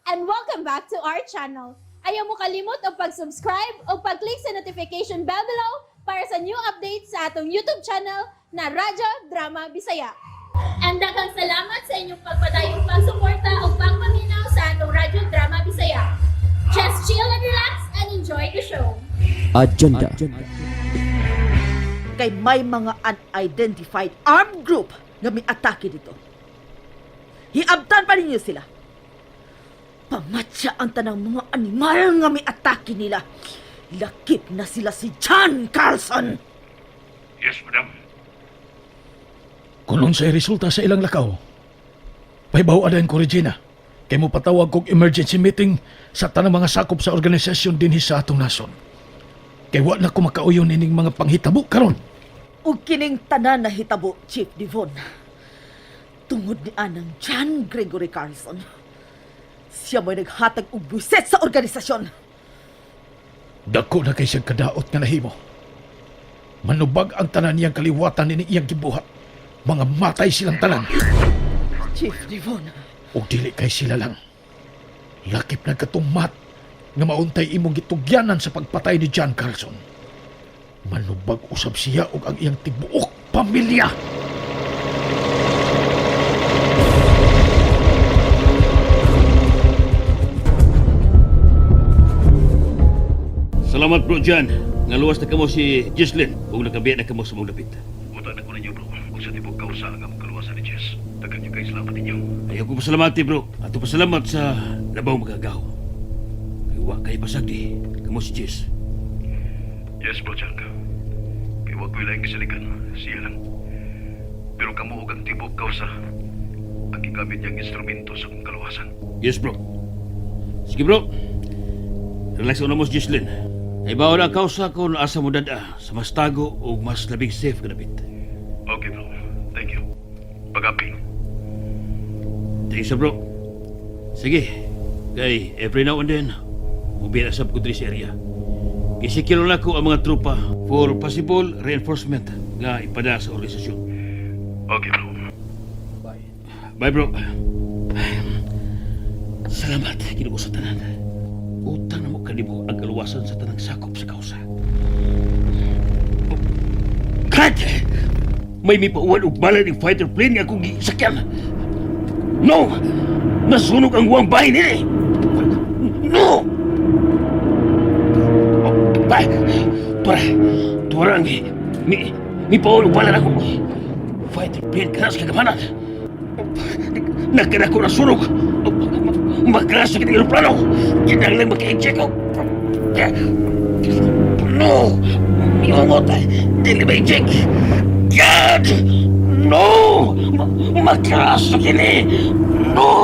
And welcome back to our channel. Ayaw mo kalimot og pag-subscribe o pag-click sa notification bell below para sa new updates sa atong YouTube channel na Radyo Drama Bisaya. And daghang salamat sa inyong pagpadayong pagsuporta o pagpaminaw sa atong Radyo Drama Bisaya. Just chill and relax and enjoy the show. Agenda. Kay may mga unidentified armed group nga may atake dito. Hiabtan pa ninyo sila. Pamatya ang tanang mga animal nga may atake nila. Lakip na sila si John Carlson. Yes, madam. Kung unsay resulta sa ilang lakaw, pahibaw dayon ko, Regina. Kay mo patawag kog emergency meeting sa tanang mga sakop sa organisasyon dinhi sa atong nason. Kay wa na ko makauyon ining mga panghitabo karon. Ug kining tanan na hitabo, Chief Devon. Tungod ni anang John Gregory Carlson. Siya mo'y naghatag og buset sa organisasyon. Dako na kay siyang kadaot nga nahimo. Manubag ang tanan niyang kaliwatan ini iyang gibuhat. Mga matay silang tanan. Chief Devon. O dili kay sila lang. Lakip na katumat nga mauntay imong gitugyanan sa pagpatay ni John Carlson. Manubag usab siya og ang iyang tibuok pamilya. Salamat, bro John. Nga luwas na kamo si Jesslyn ug nakabiya na kamo sa mong dapit. Utang na ko ninyo, bro. Kung sa tibok kausa ang among kaluwasan ni Jess. Daghan niyo kay salamat ninyo. Ayaw ko pasalamati, bro. Ato pasalamat sa labaw magagaw. Kay wa kay pasagdi kamo si Jess. Yes, bro Jack. Kay wa ko'y laing gisalikan. Siya lang. Pero kamo og ang tibok kausa ang gigamit niyang instrumento sa akong kaluwasan. Yes, bro. Sige, bro. Relax una mo si Jesslyn. Ay bawo na ang kausa kung asa mo dada sa mas tago o mas labing safe ka dapit. Okay, bro. Thank you. Pag-api. Thanks, bro. Sige. Kay every now and then, mubiya na sab ko diri sa area. Gisikiro na ko ang mga tropa for possible reinforcement nga ipada sa organisasyon. Okay, bro. Bye, bro. Salamat, Ginoo sa tanan. Utang na mo kanibo ang kaluwasan sa tanang sakop sa kausa. Oh, God! May mipauwan og bala ng fighter plane nga akong gisakyan. No! Nasunog ang buwang bahay nila. No! Oh, bye! Tura! Tura ang mi pauwan og bala nako. Fighter plane kanas kagamanan. Nagkana ko na sunog. Makrasya kita ng aeroplano. Kinahanglan maka-inject ko. No! Miungot. Dili ba inject? God! No! Makrasya kini! No!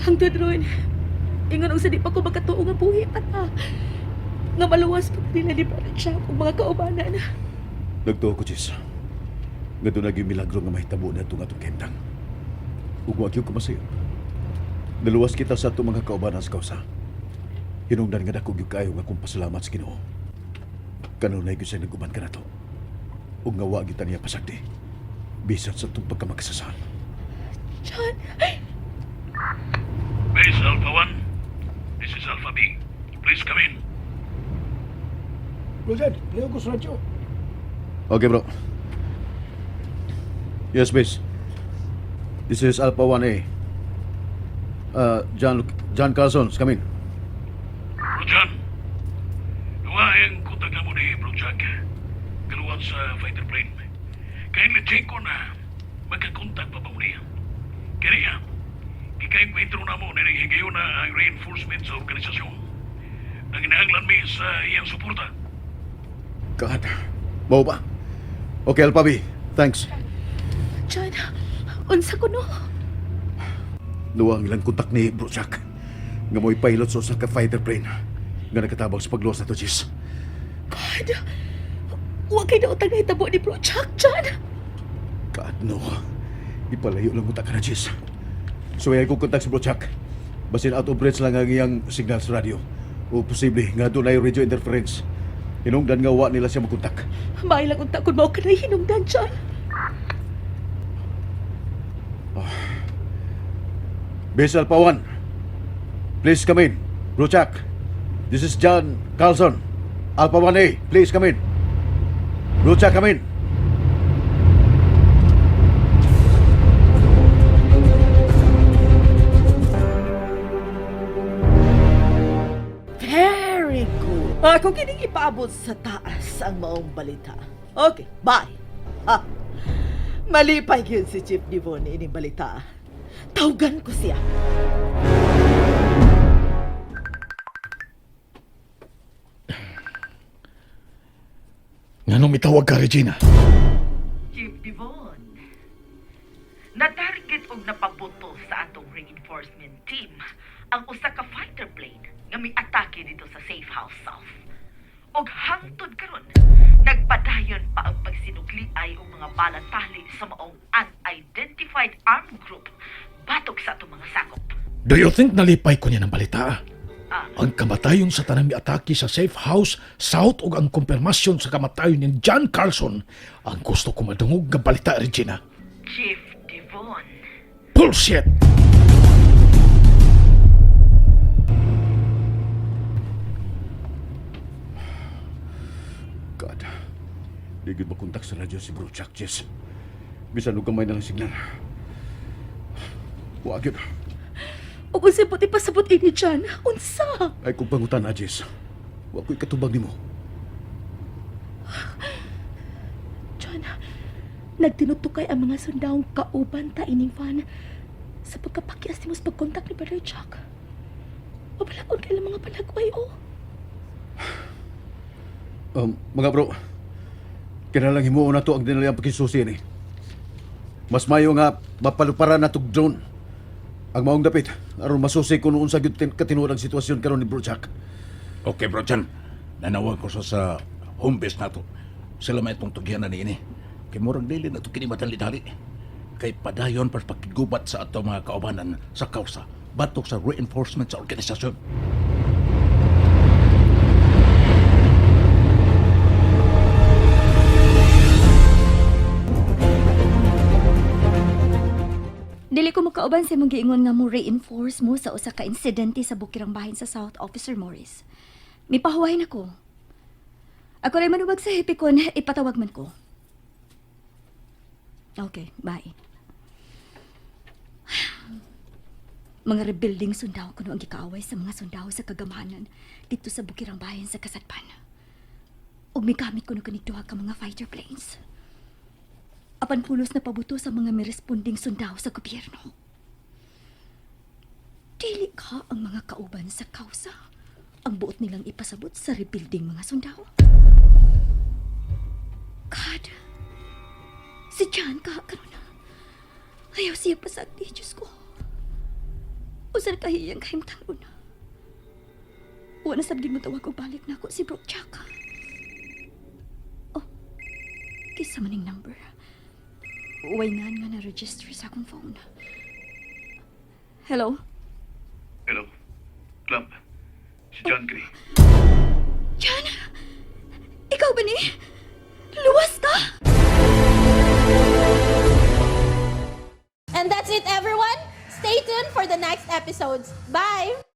Hangtod ron, ingon og sa di pa ko makatuo nga buhi pa ta. Nga maluwas pa nila ni Brother Jack ug mga kaubanan. Nagtuo ko, Jess. Nga doon naging milagro nga mahitabo na itong atong kendang. Ug wa gyud ko masayop. Naluwas kita sa atong mga kaubanan sa kausa. Hinungdan nga dako gyud kaayo nga akong pasalamat sa Ginoo. Kanunay gyud siya nag-uban kanato. Ug nga wa gyud ta niya pasagdi. Bisan sa atong pagkamakasasal. John, Base Alpha 1. This is Alpha B. Please come in. Bro Jed, layo ko sa radyo. Okay, bro. Yes, base. This is Alpha 1A. John Carlson, come in. Bro John, luwain ko taga mo ni Bro Jack. Kaluwan sa fighter plane. Kaya check ko na magkakontak pa ba mo niya. Kaya gikainkwentro na mo nilinghigayon na ang reinforcement sa organisasyon. Ang inaanglan mi sa iyang suporta. God. Mau ba? Okay, Alpha B. Thanks. John, unsa ko no? Luwa ang ilang kontak ni Bro Jack. Nga mo'y pilot sa usa ka fighter plane. Nga nakatabang sa pagluwas nato, Jess. God! Wa kay nautang nahitabo ni Bro Jack, John! God, no. Ipalayo lang utak ka na, Jess. So, ay kong kontak si Bro Jack. Basin out of range lang ang iyang signal sa radio. O posible nga doon ay radio interference. Hinungdan nga wa nila siya makontak. Maayo lang unta kung mao ka na hinungdan, John. Base Alpha 1, please come in. Bro Jack, this is John Carlson. Alpha 1A, please come in. Bro Jack, come in. Very good. Ako kining ipaabot sa taas ang maong balita. Okay, bye. Ha. Malipay yun si Chief Devon ining balita. Tawgan ko siya. Nganong mitawag ka, Regina? Chief Devon, natarget og napabuto sa atong reinforcement team ang usa ka fighter plane nga miatake dito sa Safe House South. Og hangtod karon, nagpadayon pa ang pagsinukliay og mga balatali sa maong unidentified armed group batok sa atong mga sakop. Do you think nalipay ko niya ng balita? Ah. Ang kamatayon sa tanang miatake sa safe house south ug ang kumpirmasyon sa kamatayon ni John Carlson ang gusto ko madungog nga balita, Regina. Chief Devon. Bullshit! God, di gyud makontak sa radyo si Bro Jack, Jess. Bisan og gamay na lang signal. Wa gyud. Ug unsay buti pasabot ini John? Unsa? Ay kung pangutan na, Jess. Wa ko'y katubag nimo. John, nagtinutukay ang mga sundawong kauban ta ining van sa pagkapakyas nimo sa pagkontak ni Brother Jack. Mabalakon kay ilang mga palagway, oh. Mga bro, kinahanglan himuon na to ang dinali ang pakisusi ni. Mas mayo nga mapaluparan na tog drone. Ang maong dapit aron masusi kung unsa gyud katinuod ang sitwasyon karon ni Bro Jack. Okay, bro Chan. Nanawag ko sa home base nato. Sila may itong tugyanan ni ini. Kay murag dili na ito kini madali-dali. Kay padayon pas pakigubat sa ato mga kaubanan sa kausa batok sa reinforcement sa organisasyon. Dili ko makauban sa imong giingon nga mo reinforce mo sa usa ka insidente sa bukirang bahin sa South, Officer Morris. Mipahuway na ko. Ako rin manuwag sa hipikon, ipatawag man ko. Okay, bye. Mga rebuilding sundao kuno ang gikaaway sa mga sundao sa kagamanan dito sa bukirang bayan sa Kasatpan. Ug migamit kuno kanig duha ka mga fighter planes. Apan pulos na pabuto sa mga miresponding sundao sa gobyerno. Dili ka ang mga kauban sa kausa. Ang buot nilang ipasabot sa rebuilding mga sundao. God, si John ka karon na. Ayaw siya pasagdi, Diyos ko. Usan kahiyang kahimtang una. Wala sabdi mo tawag og balik na ako si Bro Jack. Oh, kisa maning number. Uway nga nga na-register sa akong phone. Hello? Hello, Clamp. Si John Gray. John? Ikaw ba ni? Luwas ka! And that's it, everyone. Stay tuned for the next episodes. Bye!